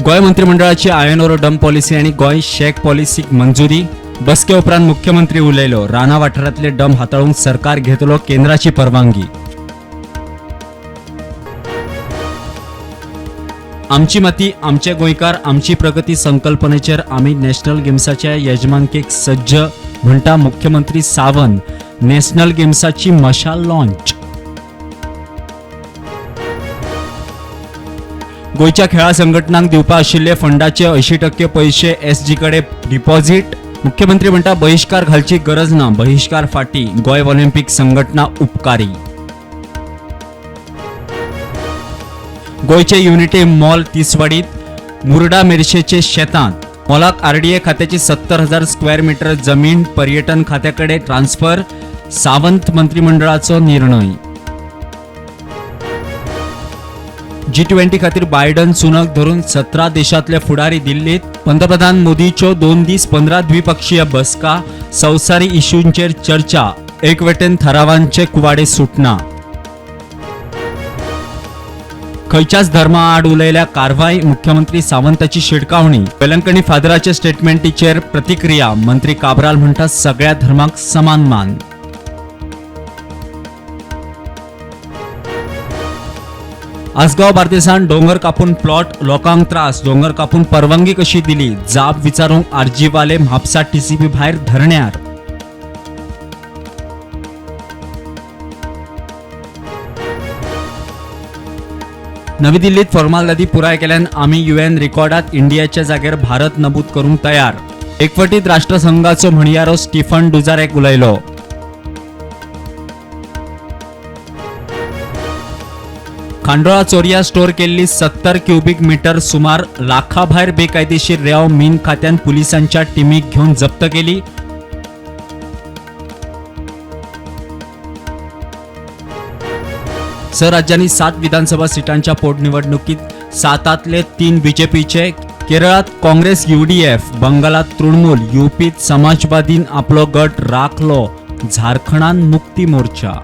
गोंय मंत्रिमंडळाची आयर्न ओर dump policy आनी Goa shack पॉलिसीक मंजुरी. बसके उपरांत मुख्यमंत्री उलयलो. राना वाठारांतले डंप हाताळूंक सरकार घेतलो केंद्राची परवानगी. आमची माती आमचे गोंयकार आमची प्रगती संकल्पनेचेर आमी नॅशनल गेम्साच्या येजमानकेक सज्ज म्हणटा मुख्यमंत्री सावंत. नॅशनल गेम्साची मशाल लॉन्च. गोंयच्या खेळां संघटनांक दिवपा आशिल्ले फंडाचे 80% पयशे एसजी कडेन डिपॉझिट. मुख्यमंत्री म्हणटा बहिश्कार घालची गरज ना, बहिश्कार फाटी. गोंय ऑलिम्पिक संघटना उपकारी. गोंयचे युनिटी मॉल तिसवाडीत मुरडा मेरशेचे शेतांत. मॉलाक आरडीए खात्याची 70,000 स्क्वेअर मीटर जमीन पर्यटन खात्याकडे ट्रान्स्फर. सावंत मंत्रिमंडळाचो निर्णय. G20 खातीर बायडन सुनक धरून 17 देशांतले फुडारी दिल्लीत. पंतप्रधान मोदीच्यो 2 दीस 15 द्विपक्षीय बसका. संवसारी इश्यूंचेर चर्चा. एकवटेन थारावांचे कुवाडे सुटना. खंयच्याच धर्मा आड उलयल्या कारवाय. मुख्यमंत्री सावंताची शिटकावणी. वेलंकणी फादराचे स्टेटमेंटीचेर प्रतिक्रिया. मंत्री काब्राल म्हणटा सगळ्या धर्मांक समान मान. आसगांव बार्देसान डोंगर कापून प्लॉट, लोकांक त्रास. डोंगर कापून परवानगी कशी दिली? जाप विचारूंक आरजीवाले म्हापसा टीसीपी भायर धरण्यार. नवी दिल्लीत फॉर्मालदादी पुराय केल्यान आमी युएन रिकॉर्डात इंडियाच्या जाग्यार भारत नमूद करूंक तयार. एकवटीत राष्ट्रसंघाचो म्हणयारो स्टीफन डुजारेक उलयलो. खांडोळा चोरया स्टोर केल्ली 70 क्युबीक मीटर सुमार लाखाभायर बेकायदेशीर रेंव मीन खात्यान पुलिसांच्या टिमीक घेवन जप्त केली. स राज्यांनी 7 विधानसभा सीटांच्या पोटनिवडणुकीत 7तले 3 बीजेपीचे. केरळात काँग्रेस यूडीएफ, बंगालात तृणमूल, यूपीत समाजवादीन आपलो गट राखलो, झारखंडान मुक्ती मोर्चा.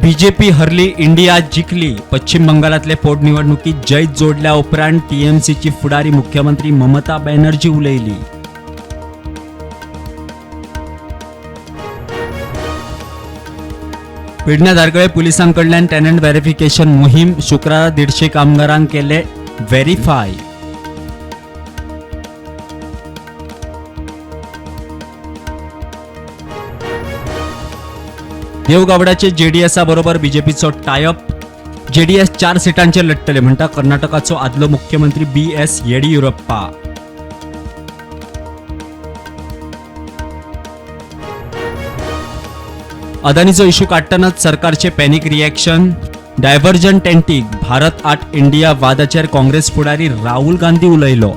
बीजेपी हरली, इंडिया जिखली. पश्चिम बंगालातले पोटनिवडणुकीत जैत जोडल्या उपरांत टीएमसीची फुडारी मुख्यमंत्री ममता बॅनर्जी उलयली. पेडण्या धारगळे पुलिसांकडल्यान टेनंट व्हेरिफिकेशन मोहीम. शुक्रारा 150 कामगारांक केले व्हेरीफाय. देवगावडाचे जेडीएसा बरोबर बीजेपीचो टायअप. जेडीएस 4 सीटांचेर लढटले म्हणटा कर्नाटकाचो आदलो मुख्यमंत्री BS Yediyurappa. अदानीचो इश्यू काडटनाच सरकारचे पॅनिक रिएक्शन. डायव्हर्जन टेंटीक भारत आट इंडिया वादाचेर काँग्रेस फुडारी राहुल गांधी उलयलो.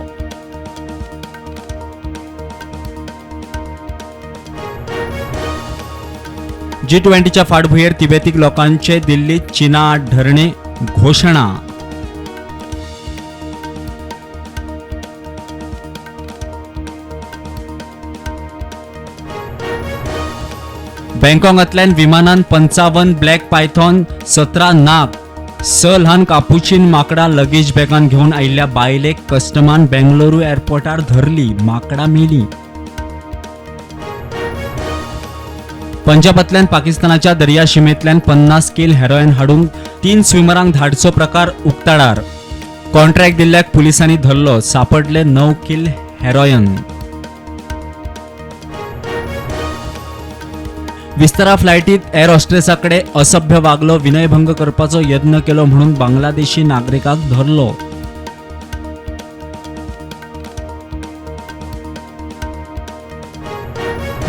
G20च्या फाटभुंयेर तिबेतीक लोकांचे दिल्लीत चीना आड धरणे घोशणा. बँकॉकांतल्यान विमानान 55 ब्लॅक पायथॉन, 17 नाग, 6 ल्हान कापुचीन माकडां लगेज बॅगान घेवन आयिल्ल्या बायलेक कस्टमान बेंगळुरू एअरपोर्टार धरली. माकडां मेली. पंजाबांतल्यान पाकिस्तानाच्या दर्या शिमेंतल्यान 50 किल हेरोइन हाडूंक 3 स्विमरांक धाडचो प्रकार उक्ताडार. कॉन्ट्रॅक्ट दिल्ल्याक पुलिसांनी धरलो. सापडले 9 किल हेरोइन. विस्तारा फ्लायटीत एअर होस्टेसाकडे असभ्य वागलो, विनयभंग करपाचो यत्न केलो म्हणून बांगलादेशी नागरिकाक धरलो.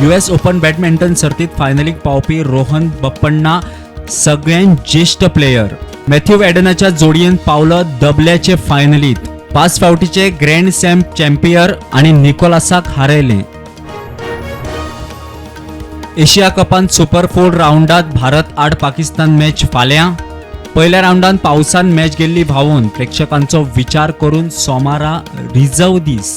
US open बॅडमिंटन सर्तीत फायनलीक पावपी रोहन बप्पण्णा सगळ्यांत ज्येश्ठ प्लेयर. मॅथ्यू एडनाच्या जोडयेन पावलो दबल्याचे फायनलीत. 5 फावटीचे ग्रँड सॅम चॅम्पियर आणि निकोलासाक हारयले. एशिया कपांत सुपर 4 राऊंडात भारत आड पाकिस्तान मॅच फाल्यां. पयल्या राऊंडात पावसान मॅच गेल्ली व्हांवून. प्रेक्षकांचो विचार करून सोमारा रिजर्व दीस.